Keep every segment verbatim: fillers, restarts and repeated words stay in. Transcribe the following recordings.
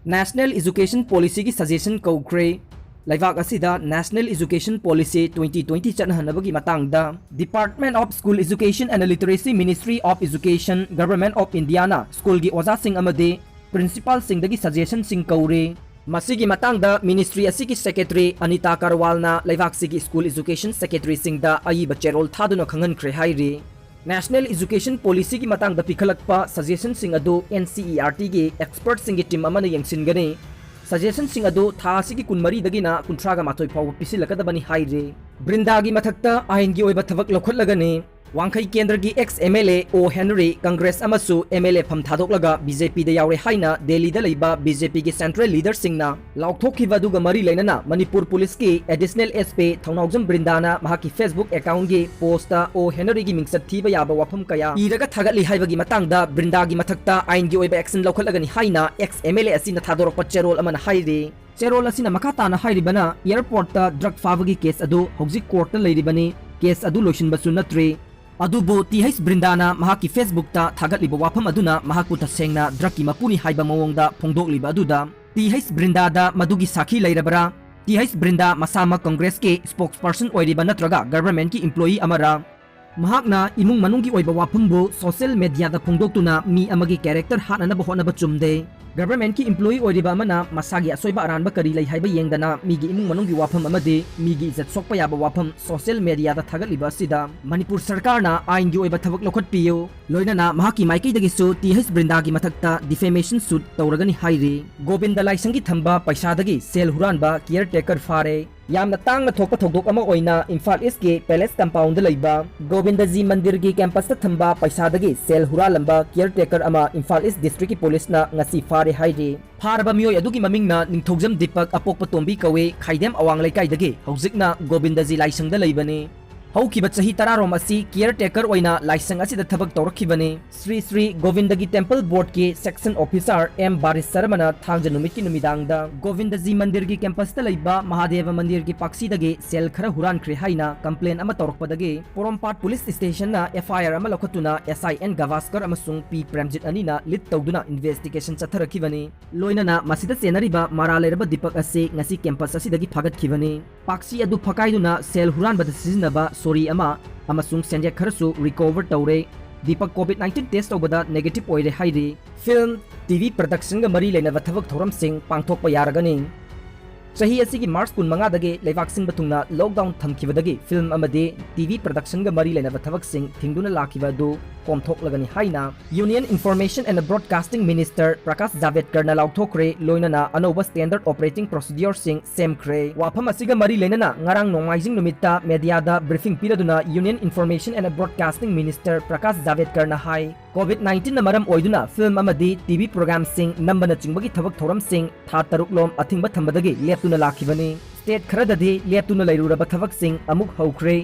National Education Policyꯒꯤ suggestion ꯀꯧꯈ꯭ꯔꯦ꯫ ꯂꯩꯕꯥꯛ ꯑꯁꯤꯗ National Education Policy twenty twenty ꯆꯠꯅꯍꯟꯅꯕꯒꯤ ꯃꯇꯥꯡꯗ Department of School Education and Literacy, Ministry of Education, Government of Indiaꯅ ꯁ꯭ꯀꯨꯜꯒꯤ ꯑꯣꯖꯥꯁꯤꯡ ꯑꯃꯗꯤ principalꯁꯤꯡꯗꯒꯤ suggestionꯁꯤꯡ ꯀꯧꯔꯦ꯫ ꯃꯁꯤꯒꯤ ꯃꯇꯥꯡꯗ ministry ꯑꯁꯤꯒꯤ secretary ꯑꯅꯤꯇꯥ ꯀꯔꯋꯥꯜꯅ ꯂꯩꯕꯥꯛꯁꯤꯒꯤ school education secretaryꯁꯤꯡꯗ ꯑꯏꯕ ꯆꯦꯔꯣꯜ ꯊꯥꯗꯨꯅ ꯈꯪꯍꯟꯈ꯭ꯔꯦ ꯍꯥꯏꯔꯤ꯫ National Education Policyꯒꯤ ꯃꯇꯥꯡꯗ ꯄꯤꯈꯠꯂꯛꯄ suggestionꯁꯤꯡ ꯑꯗꯨ NCERTꯒꯤ expertꯁꯤꯡꯒꯤ team ꯑꯃꯅ ꯌꯦꯡꯁꯤꯟꯒꯅꯤ꯫ Suggestionꯁꯤꯡ ꯑꯗꯨ ꯊꯥ ꯑꯁꯤꯒꯤ ꯀꯨꯟꯃꯔꯤꯗꯒꯤꯅ ꯀꯨꯟꯊ꯭ꯔꯥꯒ ꯃꯥꯊꯣꯏ ꯐꯥꯎꯕ ꯄꯤꯁꯤꯜꯂꯛꯀꯗꯕꯅꯤ ꯍꯥꯏꯔꯤ꯫ ꯕ꯭ꯔꯤꯟꯗꯥꯒꯤ ꯃꯊꯛꯇ ꯑꯥꯏꯟꯒꯤ ꯑꯣꯏꯕ ꯊꯕꯛ ꯂꯧꯈꯠꯂꯒꯅꯤ꯫ ꯋꯥꯡꯈꯩ ꯀꯦꯟꯗ꯭ꯔꯒꯤ ex MLA ꯑꯣ ꯍꯦꯅꯔꯤ ꯀꯪꯒ꯭ꯔꯦꯁ ꯑꯃꯁꯨ MLA ꯐꯝ ꯊꯥꯗꯣꯛꯂꯒ BJPꯗ ꯌꯥꯎꯔꯦ ꯍꯥꯏꯅ ꯗꯦꯜꯂꯤꯗ ꯂꯩꯕ BJPꯒꯤ central leaderꯁꯤꯡꯅ ꯂꯥꯎꯊꯣꯛꯈꯤꯕ ꯑꯗꯨꯒ ꯃꯔꯤ ꯂꯩꯅꯅ ꯃꯅꯤꯄꯨꯔ ꯄꯨꯂꯤꯁꯀꯤ additional SP ꯊꯧꯅꯥꯎꯖꯝ ꯕ꯭ꯔꯤꯟꯗꯥꯅ ꯃꯍꯥꯛꯀꯤ Facebook accountꯀꯤ postꯇ ꯑꯣ ꯍꯦꯅꯔꯤꯒꯤ ꯃꯤꯡꯆꯠ ꯊꯤꯕ ꯌꯥꯕ ꯋꯥꯐꯝ ꯀꯌꯥ ꯏꯔꯒ ꯊꯥꯒꯠꯂꯤ ꯍꯥꯏꯕꯒꯤ ꯃꯇꯥꯡꯗ ꯕ꯭ꯔꯤꯟꯗꯥꯒꯤ ꯃꯊꯛꯇ ꯑꯥꯏꯟꯒꯤ ꯑꯣꯏꯕ action ꯂꯧꯈꯠꯂꯒꯅꯤ ꯍꯥꯏꯅ ex MLA ꯑꯁꯤꯅ ꯊꯥꯗꯣꯔꯛꯄ ꯆꯦꯔꯣꯜ ꯑꯃꯅ ꯍꯥꯏꯔꯤ꯫ ꯆꯦꯔꯣꯜ ꯑꯁꯤꯅ ꯃꯈꯥ ꯇꯥꯅ ꯍꯥꯏꯔꯤꯕꯅ, airportꯇ drug ꯐꯥꯕꯒꯤ case ꯑꯗꯨ ꯍꯧꯖꯤꯛ courtꯇ ꯂꯩꯔꯤꯕꯅꯤ꯫ Case ꯑꯗꯨ ꯂꯣꯏꯁꯤꯟꯕꯁꯨ ꯅꯠꯇ꯭ꯔꯤ꯫ ꯑꯗꯨꯕꯨ ꯇꯤ ꯍꯩꯆ ꯕ꯭ꯔꯤꯟꯗꯥꯅ ꯃꯍꯥꯛꯀꯤ Facebookꯇ ꯊꯥꯒꯠꯂꯤꯕ ꯋꯥꯐꯝ ꯑꯗꯨꯅ ꯃꯍꯥꯛꯄꯨ ꯇꯁꯦꯡꯅ drugꯀꯤ ꯃꯄꯨꯅꯤ ꯍꯥꯏꯕ ꯃꯑꯣꯡꯗ ꯐꯣꯡꯗꯣꯛꯂꯤꯕ ꯑꯗꯨꯗ ꯇꯤ ꯍꯩꯆ ꯕ꯭ꯔꯤꯟꯗꯥꯗ ꯃꯗꯨꯒꯤ ꯁꯥꯈꯤ ꯂꯩꯔꯕ꯭ꯔꯥ? ꯇꯤ ꯍꯩꯆ ꯕ꯭ꯔꯤꯟꯗꯥ ꯃꯁꯥꯃꯛ ꯀꯪꯒ꯭ꯔꯦꯁꯀꯤ spokesperson ꯑꯣꯏꯔꯤꯕ ꯅꯠꯇ꯭ꯔꯒ governmentꯀꯤ employee ꯑꯃꯔꯥ? ꯃꯍꯥꯛꯅ ꯏꯃꯨꯡ ꯃꯅꯨꯡꯒꯤ ꯑꯣꯏꯕ ꯋꯥꯐꯝꯕꯨ social mediaꯗ ꯐꯣꯡꯗꯣꯛꯇꯨꯅ ꯃꯤ ꯑꯃꯒꯤ character ꯍꯥꯠꯅꯅꯕ ꯍꯣꯠꯅꯕ ꯆꯨꯝꯗꯦ꯫ Governmentꯀꯤ employee ꯑꯣꯏꯔꯤꯕ ꯑꯃꯅ ꯃꯁꯥꯒꯤ ꯑꯁꯣꯏꯕ ꯑꯔꯥꯟꯕ ꯀꯔꯤ ꯂꯩ ꯍꯥꯏꯕ ꯌꯦꯡꯗꯅ ꯃꯤꯒꯤ ꯏꯃꯨꯡ ꯃꯅꯨꯡꯒꯤ ꯋꯥꯐꯝ ꯑꯃꯗꯤ ꯃꯤꯒꯤ ꯏꯖꯠ ꯁꯣꯛꯄ ꯌꯥꯕ ꯋꯥꯐꯝ social mediaꯗ ꯊꯥꯒꯠꯂꯤꯕ ꯑꯁꯤꯗ ꯃꯅꯤꯄꯨꯔ ꯁꯔꯀꯥꯔꯅ ꯑꯥꯏꯟꯒꯤ ꯑꯣꯏꯕ ꯊꯕꯛ ꯂꯧꯈꯠꯄꯤꯌꯨ꯫ ꯂꯣꯏꯅꯅ ꯃꯍꯥꯛꯀꯤ ꯃꯥꯏꯀꯩꯗꯒꯤꯁꯨ ꯇꯤ ꯍꯩꯆ ꯕ꯭ꯔꯤꯟꯗꯥꯒꯤ ꯃꯊꯛꯇ defamation suit ꯇꯧꯔꯒꯅꯤ ꯍꯥꯏꯔꯤ꯫ ꯒꯣꯕꯤꯟꯗ ꯂꯥꯏꯁꯪꯒꯤ ꯊꯝꯕ ꯄꯩꯁꯥꯗꯒꯤ ꯁꯦꯜ ꯍꯨꯔꯥꯟꯕ caretaker ꯐꯥꯔꯦ꯫ ꯌꯥꯝꯅ ꯇꯥꯡꯅ ꯊꯣꯛꯄ ꯊꯧꯗꯣꯛ ꯑꯃ ꯑꯣꯏꯅ ꯏꯝꯐꯥꯜ ꯏꯁꯀꯤ Palace Compoundꯗ ꯂꯩꯕ ꯒꯣꯕꯤꯟꯗꯖꯤ ꯃꯟꯗꯤꯔꯒꯤ campusꯇ ꯊꯝꯕ ꯄꯩꯁꯥꯗꯒꯤ ꯁꯦꯜ ꯍꯨꯔꯥꯜꯂꯝꯕ caretaker ꯑꯃ ꯏꯝꯐꯥꯜ ꯏꯁ districtꯀꯤ ꯄꯨꯂꯤꯁꯅ ꯉꯁꯤ ꯐꯥꯔꯦ ꯍꯥꯏꯔꯤ꯫ ꯐꯥꯔꯕ ꯃꯤꯑꯣꯏ ꯑꯗꯨꯒꯤ ꯃꯃꯤꯡꯅ ꯅꯤꯡꯊꯧꯖꯝ ꯗꯤꯄꯛ ꯑꯄꯣꯛꯄ ꯇꯣꯝꯕꯤ ꯀꯧꯏ, ꯈꯥꯏꯗꯦꯝ ꯑꯋꯥꯡ ꯂꯩꯀꯥꯏꯗꯒꯤ, ꯍꯧꯖꯤꯛꯅ ꯒꯣꯕꯤꯟꯗꯖꯤ ꯂꯥꯏꯁꯪꯗ ꯂꯩꯕꯅꯤ꯫ ꯍꯧꯈꯤꯕ ꯆꯍꯤ ꯇꯔꯥꯔꯣꯝ ꯑꯁꯤ caretaker ꯑꯣꯏꯅ ꯂꯥꯏꯁꯪ ꯑꯁꯤꯗ ꯊꯕꯛ ꯇꯧꯔꯛꯈꯤꯕꯅꯤ꯫ Shri Shri ꯒꯣꯕꯤꯟꯗꯒꯤ temple boardꯀꯤ section officer M ꯕꯥꯔꯤꯁ ꯁꯔꯃꯅ ꯊꯥꯡꯖ ꯅꯨꯃꯤꯠꯀꯤ ꯅꯨꯃꯤꯗꯥꯡꯗ ꯒꯣꯕꯤꯟꯗꯖꯤ ꯃꯟꯗꯤꯔꯒꯤ campusꯇ ꯂꯩꯕ ꯃꯍꯥꯗꯦꯕ ꯃꯟꯗꯤꯔꯒꯤ ꯄꯥꯛꯁꯤꯗꯒꯤ ꯁꯦꯜ ꯈꯔ ꯍꯨꯔꯥꯟꯈ꯭ꯔꯦ ꯍꯥꯏꯅ complaint ꯑꯃ ꯇꯧꯔꯛꯄꯗꯒꯤ ꯄꯣꯔꯣꯝꯄꯥꯠ police stationꯅ F I R ꯑꯃ ꯂꯧꯈꯠꯇꯨꯅ S I N ꯒꯚꯥꯁꯀꯔ ꯑꯃꯁꯨꯡ P ꯄ꯭ꯔꯦꯝꯖꯤꯠ ꯑꯅꯤꯅ lead ꯇꯧꯗꯨꯅ investigation ꯆꯠꯊꯔꯛꯈꯤꯕꯅꯤ꯫ ꯂꯣꯏꯅꯅ ꯃꯁꯤꯗ ꯆꯦꯟꯅꯔꯤꯕ ꯃꯔꯥꯜ ꯂꯩꯔꯕ ꯗꯤꯄꯛ ꯑꯁꯤ ꯉꯁꯤ campus ꯑꯁꯤꯗꯒꯤ ꯐꯥꯒꯠꯈꯤꯕꯅꯤ꯫ ꯄꯥꯛꯁꯤ ꯑꯗꯨ ꯐꯀꯥꯏꯗꯨꯅ ꯁꯦꯜ ꯍꯨꯔꯥꯟꯕꯗ ꯁꯤꯖꯤꯟꯅꯕ ꯁꯣꯔꯤ ꯑꯃ ꯑꯃꯁꯨꯡ ꯁꯦꯟꯌꯦꯛ ꯈꯔꯁꯨ recover ꯇꯧꯔꯦ꯫ ꯗꯤꯄꯛ COVID nineteen test ꯇꯧꯕꯗ negative ꯑꯣꯏꯔꯦ ꯍꯥꯏꯔꯤ꯫ Film, T V productionꯒ ꯃꯔꯤ ꯂꯩꯅꯕ ꯊꯕꯛ ꯊꯧꯔꯝꯁꯤꯡ ꯄꯥꯡꯊꯣꯛꯄ ꯌꯥꯔꯒꯅꯤ꯫ ꯆꯍꯤ ꯑꯁꯤꯒꯤ March ꯀꯨꯟꯃꯉꯥꯗꯒꯤ ꯂꯩꯕꯥꯛ ꯁꯤꯟꯕ ꯊꯨꯡꯅ lockdown ꯊꯝꯈꯤꯕꯗꯒꯤ film ꯑꯃꯗꯤ T V productionꯒ ꯃꯔꯤ ꯂꯩꯅꯕ ꯊꯕꯛꯁꯤꯡ ꯊꯤꯡꯗꯨꯅ ꯂꯥꯛꯈꯤꯕ ꯑꯗꯨ ꯀꯣꯝꯊꯣꯛꯂꯒꯅꯤ ꯍꯥꯏꯅ Union Information and Broadcasting Minister Prakash ꯖꯥꯚꯦꯗꯀꯔꯅ ꯂꯥꯎꯊꯣꯛꯈ꯭ꯔꯦ꯫ ꯂꯣꯏꯅꯅ ꯑꯅꯧꯕ standard operating procedureꯁꯤꯡ ꯁꯦꯝꯈ꯭ꯔꯦ꯫ ꯋꯥꯐꯝ ꯑꯁꯤꯒ ꯃꯔꯤ ꯂꯩꯅꯅ ꯉꯔꯥꯡ ꯅꯣꯡꯃꯥꯏꯖꯤꯡ ꯅꯨꯃꯤꯠꯇ mediaꯗ briefing ꯄꯤꯔꯗꯨꯅ Union Information and Broadcasting Minister Prakash ꯖꯥꯚꯦꯗꯀꯔꯅ high, COVID nineteenꯅ ꯃꯔꯝ ꯑꯣꯏꯗꯨꯅ film ꯑꯃꯗꯤ T V programꯁꯤꯡ ꯅꯝꯕꯅꯆꯤꯡꯕꯒꯤ ꯊꯕꯛ ꯊꯧꯔꯝꯁꯤꯡ ꯊꯥ ꯇꯔꯨꯛ ꯂꯣꯝ ꯑꯊꯤꯡꯕ ꯊꯝꯕꯗꯒꯤ ꯂꯦꯞꯇꯨꯅ ꯂꯥꯛꯈꯤꯕꯅꯤ꯫ State ꯈꯔꯗꯗꯤ ꯂꯦꯞꯇꯨꯅ ꯂꯩꯔꯨꯔꯕ ꯊꯕꯛꯁꯤꯡ ꯑꯃꯨꯛ ꯍꯧꯈ꯭ꯔꯦ꯫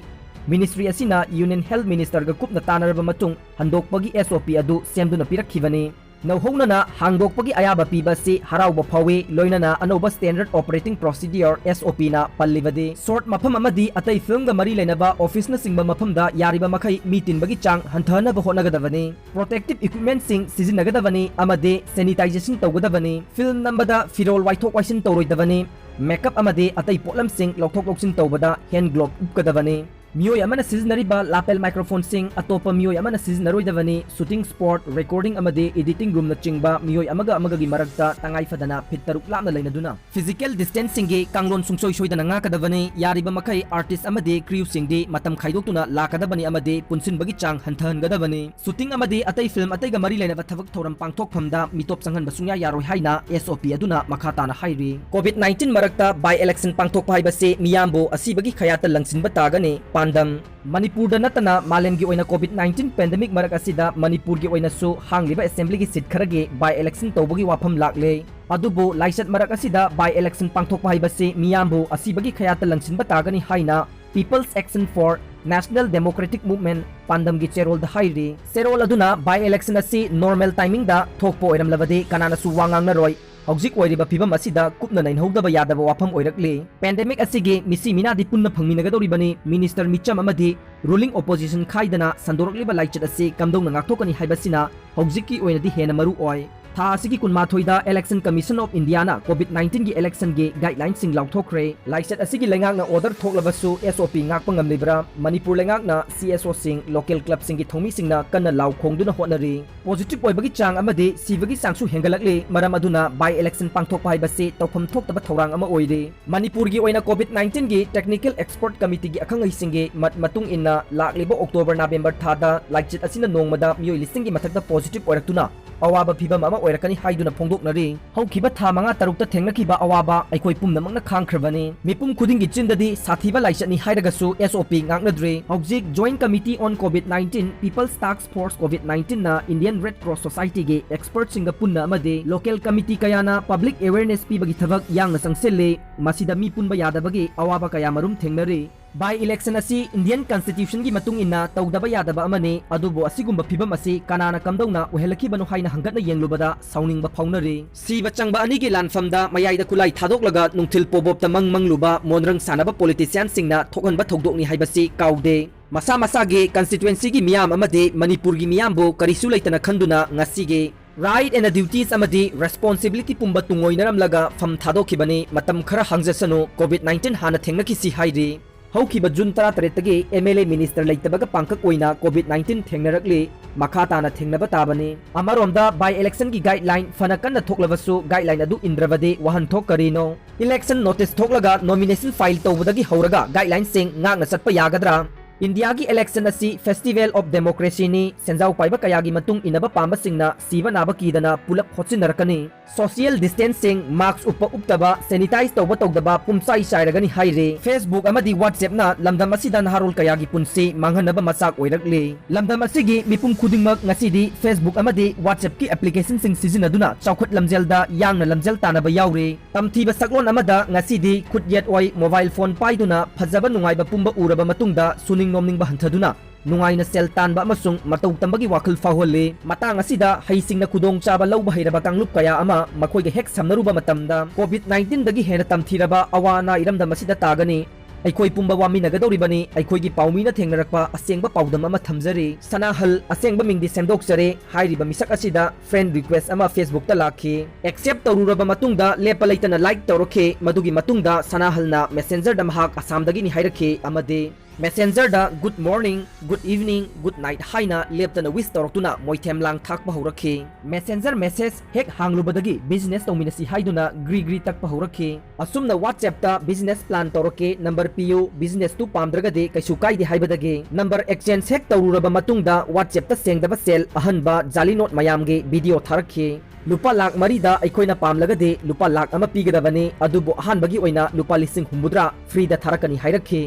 Ministry ꯑꯁꯤꯅ Union Health Ministerꯒ ꯀꯨꯞꯅ ꯇꯥꯟꯅꯔꯕ ꯃꯇꯨꯡ ꯍꯟꯗꯣꯛꯄꯒꯤ S O P ꯑꯗꯨ ꯁꯦꯝꯗꯨꯅ ꯄꯤꯔꯛꯈꯤꯕꯅꯤ꯫ ꯅꯧꯍꯧꯅꯅ ꯍꯥꯡꯗꯣꯛꯄꯒꯤ ꯑꯌꯥꯕ ꯄꯤꯕ ꯑꯁꯤ ꯍꯔꯥꯎꯕ ꯐꯥꯎꯏ, ꯂꯣꯏꯅꯅ ꯑꯅꯧꯕ standard operating procedure, S O Pꯅ ꯄꯜꯂꯤꯕꯗꯤ short ꯃꯐꯝ ꯑꯃꯗꯤ ꯑꯇꯩ filmꯒ ꯃꯔꯤ ꯂꯩꯅꯕ officeꯅꯆꯤꯡꯕ ꯃꯐꯝꯗ ꯌꯥꯔꯤꯕ ꯃꯈꯩ ꯃꯤ ꯇꯤꯟꯕꯒꯤ ꯆꯥꯡ ꯍꯟꯊꯍꯟꯅꯕ ꯍꯣꯠꯅꯒꯗꯕꯅꯤ꯫ Protective equipmentꯁꯤꯡ ꯁꯤꯖꯤꯟꯅꯒꯗꯕꯅꯤ ꯑꯃꯗꯤ sanitization ꯇꯧꯒꯗꯕꯅꯤ꯫ Film ꯅꯝꯕꯗ ꯐꯤꯔꯣꯜ ꯋꯥꯏꯊꯣꯛ ꯋꯥꯏꯁꯤꯟ ꯇꯧꯔꯣꯏꯗꯕꯅꯤ꯫ Makeup ꯑꯃꯗꯤ ꯑꯇꯩ ꯄꯣꯠꯂꯝꯁꯤꯡ ꯂꯧꯊꯣꯛ ꯂꯧꯁꯤꯟ ꯇꯧꯕꯗ hand glove ꯎꯞꯀꯗꯕꯅꯤ꯫ ꯃꯤꯑꯣꯏ ꯑꯃꯅ ꯁꯤꯖꯤꯟꯅꯔꯤꯕ lapel microphoneꯁꯤꯡ ꯑꯇꯣꯞꯄ ꯃꯤꯑꯣꯏ ꯑꯃꯅ ꯁꯤꯖꯤꯟꯅꯔꯣꯏꯗꯕꯅꯤ꯫ Shooting spot, recording ꯑꯃꯗꯤ editing roomꯅꯆꯤꯡꯕ ꯃꯤꯑꯣꯏ ꯑꯃꯒ ꯑꯃꯒꯒꯤ ꯃꯔꯛꯇ ꯇꯉꯥꯏ ꯐꯗꯅ feet ꯇꯔꯨꯛ ꯂꯥꯞꯅ ꯂꯩꯅꯗꯨꯅ Physical distancingꯒꯤ ꯀꯥꯡꯂꯣꯟ ꯁꯨꯡꯁꯣꯏ ꯁꯣꯏꯗꯅ ꯉꯥꯛꯀꯗꯕꯅꯤ꯫ ꯌꯥꯔꯤꯕ ꯃꯈꯩ artist ꯑꯃꯗꯤ crewꯁꯤꯡꯗꯤ ꯃꯇꯝ ꯈꯥꯏꯗꯣꯛꯇꯨꯅ ꯂꯥꯛꯀꯗꯕꯅꯤ ꯑꯃꯗꯤ ꯄꯨꯟꯁꯤꯟꯕꯒꯤ ꯆꯥꯡ ꯍꯟꯊꯍꯟꯒꯗꯕꯅꯤ꯫ Shooting ꯑꯃꯗꯤ ꯑꯇꯩ film ꯑꯇꯩꯒ ꯃꯔꯤ ꯂꯩꯅꯕ ꯊꯕꯛ ꯊꯧꯔꯝ ꯄꯥꯡꯊꯣꯛꯐꯝꯗ ꯃꯤꯇꯣꯞ ꯆꯪꯍꯟꯕ ꯁꯨꯡꯌꯥ ꯌꯥꯔꯣꯏ ꯍꯥꯏꯅ S O P ꯑꯗꯨꯅ ꯃꯈꯥ ꯇꯥꯅ ꯍꯥꯏꯔꯤ꯫ COVID nineteen ꯃꯔꯛꯇ by election ꯄꯥꯡꯊꯣꯛꯄ ꯍꯥꯏꯕꯁꯤ ꯃꯤꯌꯥꯝꯕꯨ ꯑꯁꯤꯕꯒꯤ ꯈꯌꯥꯠꯇ ꯂꯪꯁꯤꯟꯕ ꯇꯥꯒꯅꯤ꯫ ꯄꯥꯟꯗꯝ: ꯃꯅꯤꯄꯨꯔꯗ ꯅꯠꯇꯅ ꯃꯥꯂꯦꯝꯒꯤ ꯑꯣꯏꯅ COVID nineteen pandemic ꯃꯔꯛ ꯑꯁꯤꯗ ꯃꯅꯤꯄꯨꯔꯒꯤ ꯑꯣꯏꯅꯁꯨ ꯍꯥꯡꯂꯤꯕ assemblyꯒꯤ seat ꯈꯔꯒꯤ by election ꯇꯧꯕꯒꯤ ꯋꯥꯐꯝ ꯂꯥꯛꯂꯦ꯫ ꯑꯗꯨꯕꯨ ꯂꯥꯏꯆꯠ ꯃꯔꯛ ꯑꯁꯤꯗ by election ꯄꯥꯡꯊꯣꯛꯄ ꯍꯥꯏꯕꯁꯤ ꯃꯤꯌꯥꯝꯕꯨ ꯑꯁꯤꯕꯒꯤ ꯈꯌꯥꯠꯇ ꯂꯪꯁꯤꯟꯕ ꯇꯥꯒꯅꯤ ꯍꯥꯏꯅ People's Action for National Democratic Movement ꯄꯥꯟꯗꯝꯒꯤ ꯆꯦꯔꯣꯜꯗ ꯍꯥꯏꯔꯤ꯫ ꯆꯦꯔꯣꯜ ꯑꯗꯨꯅ by election ꯑꯁꯤ normal timingꯗ ꯊꯣꯛꯄ ꯑꯣꯏꯔꯝꯂꯕꯗꯤ ꯀꯅꯥꯅꯁꯨ ꯋꯥ ꯉꯥꯡꯅꯔꯣꯏ꯫ ꯍꯧꯖꯤꯛ ꯑꯣꯏꯔꯤꯕ ꯐꯤꯕꯝ ꯑꯁꯤꯗ ꯀꯨꯞꯅ ꯅꯩꯅꯍꯧꯗꯕ ꯌꯥꯗꯕ ꯋꯥꯐꯝ ꯑꯣꯏꯔꯛꯂꯤ꯫ Pandemic ꯑꯁꯤꯒꯤ ꯃꯤꯁꯤ ꯃꯤꯅꯥꯗꯤ ꯄꯨꯟꯅ ꯐꯪꯃꯤꯟꯅꯒꯗꯧꯔꯤꯕꯅꯤ꯫ Minister ꯃꯤꯆꯝ ꯑꯃꯗꯤ ruling opposition ꯈꯥꯏꯗꯅ ꯁꯟꯗꯣꯔꯛꯂꯤꯕ ꯂꯥꯏꯆꯠ ꯑꯁꯤ ꯀꯝꯗꯧꯅ ꯉꯥꯛꯊꯣꯛꯀꯅꯤ ꯍꯥꯏꯕꯁꯤꯅ ꯍꯧꯖꯤꯛꯀꯤ ꯑꯣꯏꯅꯗꯤ ꯍꯦꯟꯅ ꯃꯔꯨ ꯑꯣꯏ꯫ ꯊꯥ ꯑꯁꯤꯒꯤ ꯀꯨꯟꯃꯥꯊꯣꯏꯗ Election Commission of Indiaꯅ COVID nineteenꯒꯤ electionꯒꯤ guidelineꯁꯤꯡ ꯂꯥꯎꯊꯣꯛꯈ꯭ꯔꯦ꯫ ꯂꯥꯏꯆꯠ ꯑꯁꯤꯒꯤ ꯂꯩꯉꯥꯛꯅ order ꯊꯣꯛꯂꯕꯁꯨ SOP ꯉꯥꯛꯄ ꯉꯝꯂꯤꯕ꯭ꯔꯥ? ꯃꯅꯤꯄꯨꯔ ꯂꯩꯉꯥꯛꯅ CSOꯁꯤꯡ, local clubꯁꯤꯡꯒꯤ ꯊꯧꯃꯤꯁꯤꯡꯅ ꯀꯟꯅ ꯂꯥꯎ ꯈꯣꯡꯗꯨꯅ ꯍꯣꯠꯅꯔꯤ꯫ Positive ꯑꯣꯏꯕꯒꯤ ꯆꯥꯡ ꯑꯃꯗꯤ ꯁꯤꯕꯒꯤ ꯆꯥꯡꯁꯨ ꯍꯦꯟꯒꯠꯂꯛꯂꯤ꯫ ꯃꯔꯝ ꯑꯗꯨꯅ by election ꯄꯥꯡꯊꯣꯛꯄ ꯍꯥꯏꯕꯁꯤ ꯇꯧꯐꯝ ꯊꯣꯛꯇꯕ ꯊꯧꯔꯥꯡ ꯑꯃ ꯑꯣꯏꯔꯤ꯫ ꯃꯅꯤꯄꯨꯔꯒꯤ ꯑꯣꯏꯅ COVID nineteenꯒꯤ technical expert committeeꯒꯤ ꯑꯈꯪ ꯑꯍꯩꯁꯤꯡꯒꯤ ꯃꯠ ꯃꯇꯨꯡ ꯏꯟꯅ ꯂꯥꯛꯂꯤꯕ October November ꯊꯥꯗ ꯂꯥꯏꯆꯠ ꯑꯁꯤꯅ ꯅꯣꯡꯃꯗ ꯃꯤꯑꯣꯏ ꯂꯤꯁꯤꯡꯒꯤ ꯃꯊꯛꯇ positive ꯑꯣꯏꯔꯛꯇꯨꯅ ꯑꯋꯥꯕ ꯐꯤꯕꯝ ꯑꯃ ꯑꯣꯏꯔꯛꯀꯅꯤ ꯍꯥꯏꯗꯨꯅ ꯐꯣꯡꯗꯣꯛꯅꯔꯤ꯫ ꯍꯧꯈꯤꯕ ꯊꯥ ꯃꯉꯥ ꯇꯔꯨꯛꯇ ꯊꯦꯡꯅꯈꯤꯕ ꯑꯋꯥꯕ ꯑꯩꯈꯣꯏ ꯄꯨꯝꯅꯃꯛꯅ ꯈꯥꯡꯈ꯭ꯔꯕꯅꯤ꯫ ꯃꯤꯄꯨꯝ ꯈꯨꯗꯤꯡꯒꯤ ꯆꯤꯟꯗꯗꯤ ꯁꯥꯊꯤꯕ ꯂꯥꯏꯆꯠꯅꯤ ꯍꯥꯏꯔꯒꯁꯨ SOP ꯉꯥꯛꯅꯗ꯭ꯔꯦ꯫ ꯍꯧꯖꯤꯛ Joint Committee on COVID nineteen, People's Task Force COVID nineteenꯅ Indian Red Cross Societyꯒꯤ expertꯁꯤꯡꯒ ꯄꯨꯟꯅ ꯑꯃꯗꯤ local committee ꯀꯌꯥꯅ public awareness ꯄꯤꯕꯒꯤ ꯊꯕꯛ ꯌꯥꯡꯅ ꯆꯪꯁꯤꯜꯂꯤ꯫ ꯃꯁꯤꯗ ꯃꯤ ꯄꯨꯟꯕ ꯌꯥꯗꯕꯒꯤ ꯑꯋꯥꯕ ꯀꯌꯥ ꯃꯔꯨꯝ ꯊꯦꯡꯅꯔꯤ꯫ By election ꯑꯁꯤ Indian Constitutionꯒꯤ ꯃꯇꯨꯡ ꯏꯟꯅ ꯇꯧꯗꯕ ꯌꯥꯗꯕ ꯑꯃꯅꯤ, ꯑꯗꯨꯕꯨ ꯑꯁꯤꯒꯨꯝꯕ ꯐꯤꯕꯝ ꯑꯁꯤ ꯀꯅꯥꯅ ꯀꯝꯗꯧꯅ ꯑꯣꯏꯍꯜꯂꯛꯈꯤꯕꯅꯣ ꯍꯥꯏꯅ ꯍꯪꯒꯠꯅ ꯌꯦꯡꯂꯨꯕꯗ ꯁꯥꯎꯅꯤꯡꯕ ꯐꯥꯎꯅꯔꯤ꯫ ꯁꯤꯕ ꯆꯪꯕ ꯑꯅꯤꯒꯤ ꯂꯥꯟꯐꯝꯗ ꯃꯌꯥꯏꯗ ꯈꯨꯠꯂꯥꯏ ꯊꯥꯗꯣꯛꯂꯒ ꯅꯨꯡꯊꯤꯜ ꯄꯣꯕꯣꯞꯇ ꯃꯪ ꯃꯪꯂꯨꯕ ꯃꯣꯟꯔꯪ ꯁꯥꯟꯅꯕ politicianꯁꯤꯡꯅ ꯊꯣꯛꯍꯟꯕ ꯊꯧꯗꯣꯛꯅꯤ ꯍꯥꯏꯕꯁꯤ ꯀꯥꯎꯗꯦ꯫ ꯃꯁꯥ ꯃꯁꯥꯒꯤ constituencyꯒꯤ ꯃꯤꯌꯥꯝ ꯑꯃꯗꯤ ꯃꯅꯤꯄꯨꯔꯒꯤ ꯃꯤꯌꯥꯝꯕꯨ ꯀꯔꯤꯁꯨ ꯂꯩꯇꯅ ꯈꯟꯗꯨꯅ ꯉꯁꯤꯒꯤ right and duties ꯑꯃꯗꯤ responsibility ꯄꯨꯝꯕ ꯇꯨꯡꯑꯣꯏꯅꯔꯝꯂꯒ ꯐꯝ ꯊꯥꯗꯣꯛꯈꯤꯕꯅꯤ꯫ ꯃꯇꯝ ꯈꯔ ꯍꯥꯡꯖꯁꯅꯨ, COVID nineteen ꯍꯥꯟꯅ ꯊꯦꯡꯅꯈꯤꯁꯤ ꯍꯥꯏꯔꯤ꯫ ꯍꯧꯈꯤꯕ June ꯇꯔꯥꯇꯔꯦꯠꯇꯒꯤ MLA minister ꯂꯩꯇꯕꯒ ꯄꯥꯡꯀꯛ ꯑꯣꯏꯅ COVID nineteen ꯊꯦꯡꯅꯔꯛꯂꯤ꯫ ꯃꯈꯥ ꯇꯥꯅ ꯊꯦꯡꯅꯕ ꯇꯥꯕꯅꯤ꯫ ꯑꯃꯔꯣꯝꯗ by electionꯒꯤ guideline ꯐꯅ ꯀꯟꯅ ꯊꯣꯛꯂꯕꯁꯨ guideline ꯑꯗꯨ ꯏꯟꯗ꯭ꯔꯕꯗꯤ ꯋꯥꯍꯟꯊꯣꯛ ꯀꯔꯤꯅꯣ? Election notice ꯊꯣꯛꯂꯒ nomination file ꯇꯧꯕꯗꯒꯤ ꯍꯧꯔꯒ guidelineꯁꯤꯡ ꯉꯥꯛꯅ ꯆꯠꯄ ꯌꯥꯒꯗ꯭ꯔꯥ? ꯏꯟꯗꯤꯌꯥꯒꯤ election ꯑꯁꯤ festival of democracyꯅꯤ꯫ ꯁꯦꯟꯖꯥꯎ ꯄꯥꯏꯕ ꯀꯌꯥꯒꯤ ꯃꯇꯨꯡ ꯏꯟꯅꯕ ꯄꯥꯝꯕꯁꯤꯡꯅ ꯁꯤꯕ ꯅꯥꯕ ꯀꯤꯗꯅ ꯄꯨꯂꯞ ꯍꯣꯠꯆꯤꯟꯅꯔꯛꯀꯅꯤ꯫ Social distancing, mask ꯎꯞꯄ ꯎꯞꯇꯕ, sanitize ꯇꯧꯕ ꯇꯧꯗꯕ ꯄꯨꯝꯆꯥꯏ ꯆꯥꯏꯔꯒꯅꯤ ꯍꯥꯏꯔꯤ꯫ Facebook ꯑꯃꯗꯤ WhatsAppꯅ ꯂꯝꯗꯝ ꯑꯁꯤꯗ ꯅꯍꯥꯔꯣꯜ ꯀꯌꯥꯒꯤ ꯄꯨꯟꯁꯤ ꯃꯥꯡꯍꯟꯅꯕ ꯃꯆꯥꯛ ꯑꯣꯏꯔꯛꯂꯤ꯫ ꯂꯝꯗꯝ ꯑꯁꯤꯒꯤ ꯃꯤꯄꯨꯝ ꯈꯨꯗꯤꯡꯃꯛ ꯉꯁꯤꯗꯤ Facebook ꯑꯃꯗꯤ WhatsAppꯀꯤ applicationꯁꯤꯡ ꯁꯤꯖꯤꯟꯅꯗꯨꯅ ꯆꯥꯎꯈꯠ ꯂꯝꯖꯦꯜꯗ ꯌꯥꯡꯅ ꯂꯝꯖꯦꯜ ꯇꯥꯟꯅꯕ ꯌꯥꯎꯔꯤ꯫ ꯇꯝꯊꯤꯕ ꯁꯛꯂꯣꯟ ꯑꯃꯗ ꯉꯁꯤꯗꯤ ꯈꯨꯠ ꯌꯦꯠ ꯑꯣꯏ mobile phone ꯄꯥꯏꯗꯨꯅ ꯐꯖꯕ ꯅꯨꯡꯉꯥꯏꯕ ꯄꯨꯝꯕ ꯎꯔꯕ ꯃꯇꯨꯡꯗ ꯁꯨꯅꯤꯡ ꯅꯣꯝꯅꯤꯡꯕ ꯍꯟꯊꯗꯨꯅ ꯅꯨꯡꯉꯥꯏꯅ ꯁꯦꯜ ꯇꯥꯟꯕ ꯑꯃꯁꯨꯡ ꯃꯇꯧ ꯇꯝꯕꯒꯤ ꯋꯥꯈꯜ ꯐꯥꯎꯍꯜꯂꯤ꯫ ꯃꯇꯥꯡ ꯑꯁꯤꯗ ꯍꯩꯁꯤꯡꯅ ꯈꯨꯗꯣꯡꯆꯥꯕ ꯂꯧꯕ ꯍꯩꯔꯕ ꯀꯥꯡꯂꯨꯞ ꯀꯌꯥ ꯑꯃ ꯃꯈꯣꯏꯒ ꯍꯦꯛ ꯁꯝꯅꯔꯨꯕ ꯃꯇꯝꯗ COVID nineteenꯗꯒꯤ ꯍꯦꯟꯅ ꯇꯝꯊꯤꯔꯕ ꯑꯋꯥ ꯑꯅꯥ ꯏꯔꯝꯗꯝ ꯑꯁꯤꯗ ꯇꯥꯒꯅꯤ꯫ ꯑꯩꯈꯣꯏ ꯄꯨꯝꯕ ꯋꯥꯃꯤꯟꯅꯒꯗꯧꯔꯤꯕꯅꯤ꯫ ꯑꯩꯈꯣꯏꯒꯤ ꯄꯥꯎꯃꯤꯅ ꯊꯦꯡꯅꯔꯛꯄ ꯑꯁꯦꯡꯕ ꯄꯥꯎꯗꯝ ꯑꯃ ꯊꯝꯖꯔꯤ꯫ ꯁꯅꯥꯍꯜ, ꯑꯁꯦꯡꯕ ꯃꯤꯡꯗꯤ ꯁꯦꯝꯗꯣꯛꯆꯔꯦ꯫ ꯍꯥꯏꯔꯤꯕ ꯃꯤꯁꯛ ꯑꯁꯤꯗ friend request ꯑꯃ Facebookꯇ ꯂꯥꯛꯈꯤ꯫ Accept ꯇꯧꯔꯨꯔꯕ ꯃꯇꯨꯡꯗ ꯂꯦꯞꯄ ꯂꯩꯇꯅ like ꯇꯧꯔꯛꯈꯤ꯫ ꯃꯗꯨꯒꯤ ꯃꯇꯨꯡꯗ ꯁꯅꯥꯍꯜꯅ Messengerꯗ ꯃꯍꯥꯛ ꯑꯁꯥꯝꯗꯒꯤꯅꯤ ꯍꯥꯏꯔꯛꯈꯤ ꯑꯃꯗꯤ Messengerꯗ good morning, good evening, good night ꯍꯥꯏꯅ ꯂꯦꯞꯇꯅ wish ꯇꯧꯔꯛꯇꯨꯅ ꯃꯣꯏꯊꯦꯝ ꯂꯥꯡ ꯊꯥꯛꯄ ꯍꯧꯔꯛꯈꯤ꯫ Messenger message ꯍꯦꯛ ꯍꯥꯡꯂꯨꯕꯗꯒꯤ business ꯇꯧꯃꯤꯟꯅꯁꯤ ꯍꯥꯏꯗꯨꯅ ꯒ꯭ꯔꯤ ꯒ꯭ꯔꯤ ꯇꯛꯄ ꯍꯧꯔꯛꯈꯤ꯫ ꯑꯁꯨꯝꯅ WhatsAppꯇ business plan ꯇꯧꯔꯛꯀꯦ, number ꯄꯤꯌꯨ, businessꯇꯨ ꯄꯥꯝꯗ꯭ꯔꯒꯗꯤ ꯀꯩꯁꯨ ꯀꯥꯏꯗꯦ ꯍꯥꯏꯕꯗꯒꯤ number exchange ꯍꯦꯛ ꯇꯧꯔꯨꯔꯕ ꯃꯇꯨꯡꯗ WhatsAppꯇ ꯁꯦꯡꯗꯕ ꯁꯦꯜ ꯑꯍꯟꯕ ꯖꯥꯂꯤ ꯅꯣꯠ ꯃꯌꯥꯝꯒꯤ video ꯊꯥꯔꯛꯈꯤ꯫ ꯂꯨꯄꯥ ꯂꯥꯈ ꯃꯔꯤꯗ ꯑꯩꯈꯣꯏꯅ ꯄꯥꯝꯂꯒꯗꯤ ꯂꯨꯄꯥ ꯂꯥꯈ ꯑꯃ ꯄꯤꯒꯗꯕꯅꯤ, ꯑꯗꯨꯕꯨ ꯑꯍꯥꯟꯕꯒꯤ ꯑꯣꯏꯅ ꯂꯨꯄꯥ ꯂꯤꯁꯤꯡ ꯍꯨꯝꯐꯨꯇꯔꯥ freeꯗ ꯊꯥꯔꯛꯀꯅꯤ ꯍꯥꯏꯔꯛꯈꯤ꯫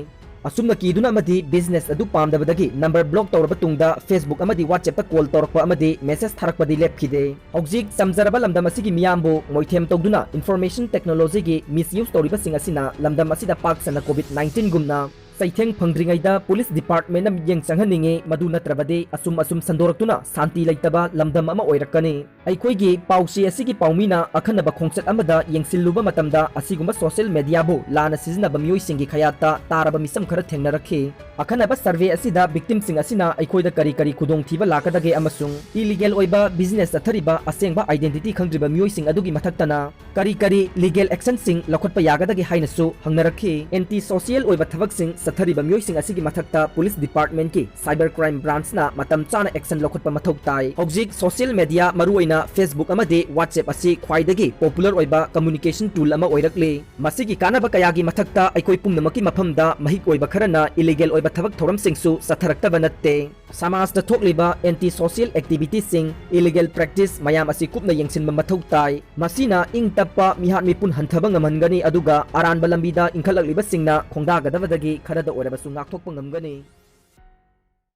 ꯑꯁꯨꯝꯅ ꯀꯤꯗꯨꯅ ꯑꯃꯗꯤ business ꯑꯗꯨ ꯄꯥꯝꯗꯕꯗꯒꯤ number block ꯇꯧꯔꯕ ꯇꯨꯡꯗ Facebook ꯑꯃꯗꯤ WhatsAppꯇ call ꯇꯧꯔꯛꯄ ꯑꯃꯗꯤ message ꯊꯥꯔꯛꯄꯗꯤ ꯂꯦꯞꯈꯤꯗꯦ꯫ ꯍꯧꯖꯤꯛ ꯆꯝꯖꯔꯕ ꯂꯝꯗꯝ ꯑꯁꯤꯒꯤ ꯃꯤꯌꯥꯝꯕꯨ ꯃꯣꯏꯊꯦꯝ ꯇꯧꯗꯨꯅ information technologyꯒꯤ misuse ꯇꯧꯔꯤꯕꯁꯤꯡ ꯑꯁꯤꯅ ꯂꯝꯗꯝ ꯑꯁꯤꯗ ꯄꯥꯛ ꯁꯟꯅ COVID nineteenꯒꯨꯝꯅ ꯆꯩꯊꯦꯡ ꯐꯪꯗ꯭ꯔꯤꯉꯩꯗ police departmentꯅ ꯃꯤꯠꯌꯦꯡ ꯆꯪꯍꯟꯅꯤꯡꯏ꯫ ꯃꯗꯨ ꯅꯠꯇ꯭ꯔꯕꯗꯤ ꯑꯁꯨꯝ ꯑꯁꯨꯝ ꯁꯟꯗꯣꯔꯛꯇꯨꯅ ꯁꯥꯟꯇꯤ ꯂꯩꯇꯕ ꯂꯝꯗꯝ ꯑꯃ ꯑꯣꯏꯔꯛꯀꯅꯤ꯫ ꯑꯩꯈꯣꯏꯒꯤ ꯄꯥꯎꯆꯦ ꯑꯁꯤꯒꯤ ꯄꯥꯎꯃꯤꯅ ꯑꯈꯟꯅꯕ ꯈꯣꯡꯆꯠ ꯑꯃꯗ ꯌꯦꯡꯁꯤꯜꯂꯨꯕ ꯃꯇꯝꯗ ꯑꯁꯤꯒꯨꯝꯕ social mediaꯕꯨ ꯂꯥꯟꯅ ꯁꯤꯖꯤꯟꯅꯕ ꯃꯤꯑꯣꯏꯁꯤꯡꯒꯤ ꯈꯌꯥꯠꯇ ꯇꯥꯔꯕ ꯃꯤꯁꯝ ꯈꯔ ꯊꯦꯡꯅꯔꯛꯈꯤ꯫ ꯑꯈꯟꯅꯕ survey ꯑꯁꯤꯗ victimꯁꯤꯡ ꯑꯁꯤꯅ ꯑꯩꯈꯣꯏꯗ ꯀꯔꯤ ꯀꯔꯤ ꯈꯨꯗꯣꯡꯊꯤꯕ ꯂꯥꯛꯀꯗꯒꯦ ꯑꯃꯁꯨꯡ illegal ꯑꯣꯏꯕ business ꯆꯠꯊꯔꯤꯕ ꯑꯁꯦꯡꯕ identity ꯈꯪꯗ꯭ꯔꯤꯕ ꯃꯤꯑꯣꯏꯁꯤꯡ ꯑꯗꯨꯒꯤ ꯃꯊꯛꯇꯅ ꯀꯔꯤ ꯀꯔꯤ legal actionꯁꯤꯡ ꯂꯧꯈꯠꯄ ꯌꯥꯒꯗꯒꯦ ꯍꯥꯏꯅꯁꯨ ꯍꯪꯅꯔꯛꯈꯤ꯫ Anti social ꯑꯣꯏꯕ ꯊꯕꯛꯁꯤꯡ ꯆꯠꯊꯔꯤꯕ ꯃꯤꯑꯣꯏꯁꯤꯡ ꯑꯁꯤꯒꯤ ꯃꯊꯛꯇ police departmentꯀꯤ cyber crime branchꯅ ꯃꯇꯝ ꯆꯥꯅ action ꯂꯧꯈꯠꯄ ꯃꯊꯧ ꯇꯥꯏ꯫ ꯍꯧꯖꯤꯛ social media, ꯃꯔꯨꯑꯣꯏꯅ Facebook ꯑꯃꯗꯤ WhatsApp ꯑꯁꯤ ꯈ꯭ꯋꯥꯏꯗꯒꯤ popular ꯑꯣꯏꯕ communication tool ꯑꯃ ꯑꯣꯏꯔꯛꯂꯤ꯫ ꯃꯁꯤꯒꯤ ꯀꯥꯟꯅꯕ ꯀꯌꯥꯒꯤ ꯃꯊꯛꯇ ꯑꯩꯈꯣꯏ ꯄꯨꯝꯅꯃꯛꯀꯤ ꯃꯐꯝꯗ ꯃꯍꯤꯛ ꯑꯣꯏꯕ ꯈꯔꯅ illegal ꯑꯣꯏꯕ ꯊꯕꯛ ꯊꯧꯔꯝꯁꯤꯡꯁꯨ ꯆꯠꯊꯔꯛꯇꯕ ꯅꯠꯇꯦ꯫ ꯁꯃꯥꯖꯇ ꯊꯣꯛꯂꯤꯕ anti social activityꯁꯤꯡ, illegal practice ꯃꯌꯥꯝ ꯑꯁꯤ ꯀꯨꯞꯅ ꯌꯦꯡꯁꯤꯟꯕ ꯃꯊꯧ ꯇꯥꯏ꯫ ꯃꯁꯤꯅ ꯏꯪ ꯇꯞꯄ ꯃꯤꯍꯥꯠ ꯃꯤꯄꯨꯟ ꯍꯟꯊꯕ ꯉꯝꯍꯟꯒꯅꯤ, ꯑꯗꯨꯒ ꯑꯔꯥꯟꯕ ꯂꯝꯕꯤꯗ ꯏꯟꯈꯠꯂꯛꯂꯤꯕꯁꯤꯡꯅ ꯈꯣꯡꯗꯥꯒꯗꯕꯗꯒꯤ ꯈꯔꯗ ꯑꯣꯏꯔꯕꯁꯨ ꯉꯥꯛꯊꯣꯛꯄ ꯉꯝꯒꯅꯤ꯫